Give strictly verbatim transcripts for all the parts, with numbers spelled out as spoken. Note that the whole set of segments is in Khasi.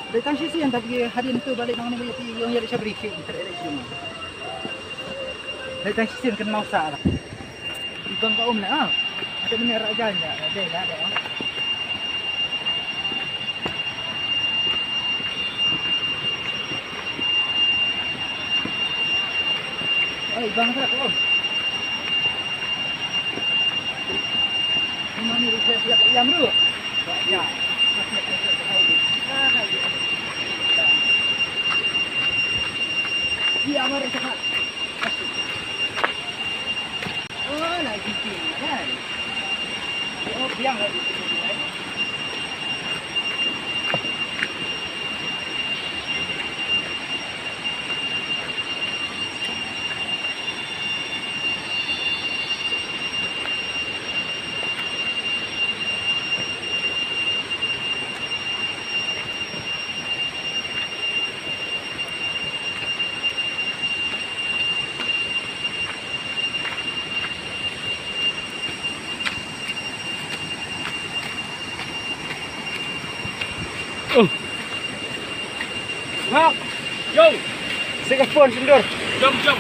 Dei tang shisien, tapi hadien tu balik nang ni, ïa phi ïong ïa le shabri ki. Dei tang shisien kynmaw sa. Ibang ka um na ah. Ada mene rajan ya, dei la dei. Oi, bang sa ko. Ini ni rupa siap yang dulu. Ya. Iya, mari cepat. Oh, lagi tinggal. Oh, biang lagi tinggal. Oh. Mak. Yo. Sik ka phone sindur. Jom, jom.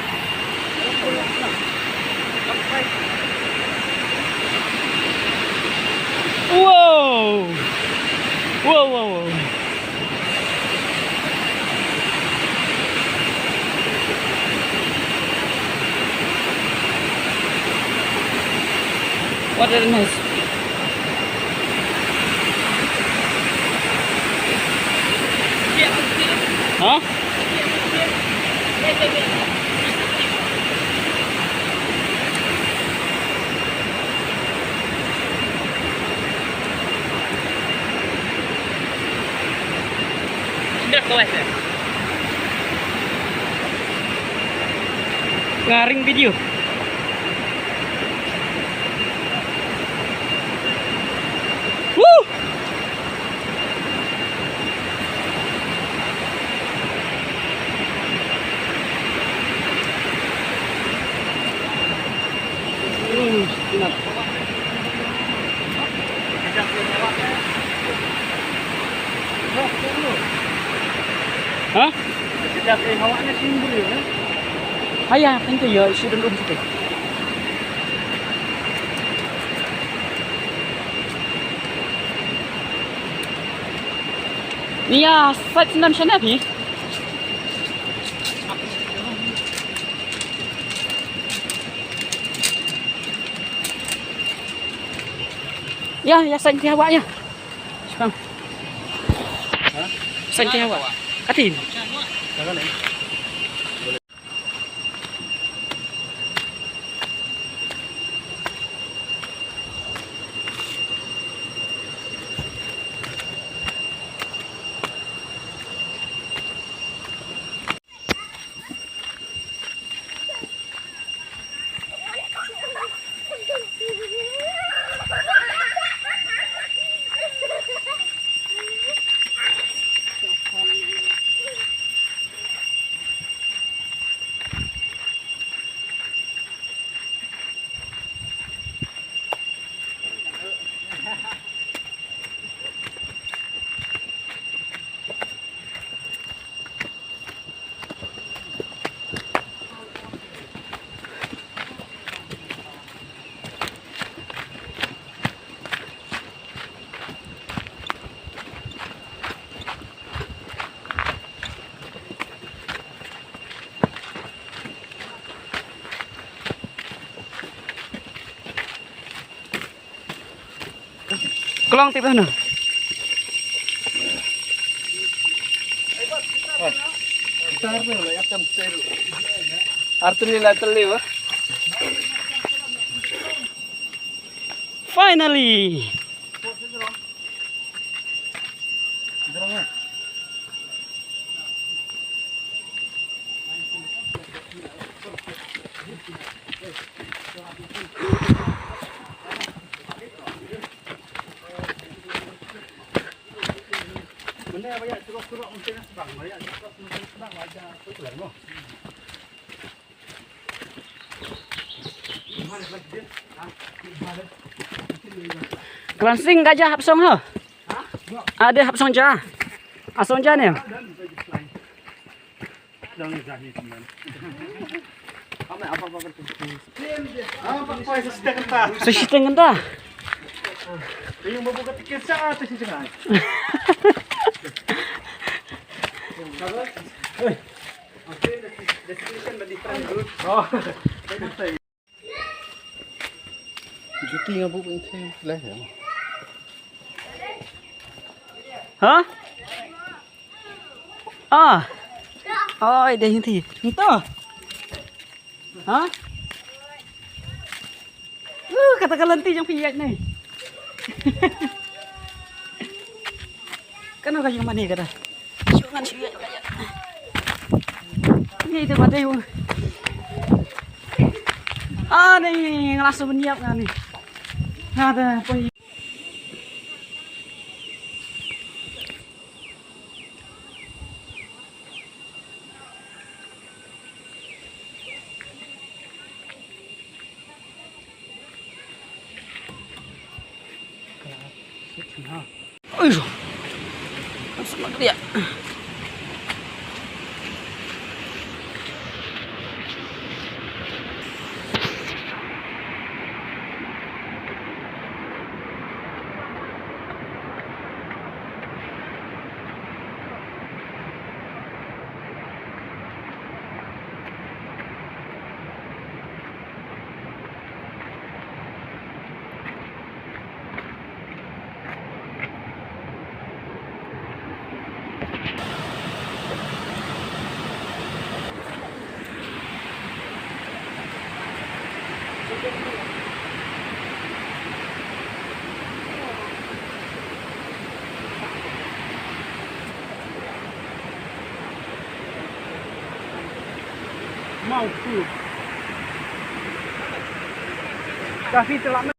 Wow. Wow, wow, wow. What a nice. Hah? Nga ring video. Woo! Hah? Haya, thank you, ya, isi dan um sikit. Ni ya, sait sendam sana, Pi. Ya, ya, sait ki hawa, ya. Sipang. Hah? Sait ki hawa. Katin. Jangan, eh. Klong tip hano. Artuli la tuli ba. Finally. Klansing ka ja hap song ha. Ade hap song ja. Asong jane. Sa shiteng kenta. Juti nga bu pun the leh ya. Ha? Ah. Oi, dei hi ti. Nto. Ha? Uh, kata ka lynti jong phi ïaid ne. Kano ka ïing mane kata? Shu ngan shu ïaid ka ïaid. Ni te mate u. Ah, ni nga la shu ban ïap nga ni. Nga da poi. Ui, selamat dia. Mau tu. Dah kita lama.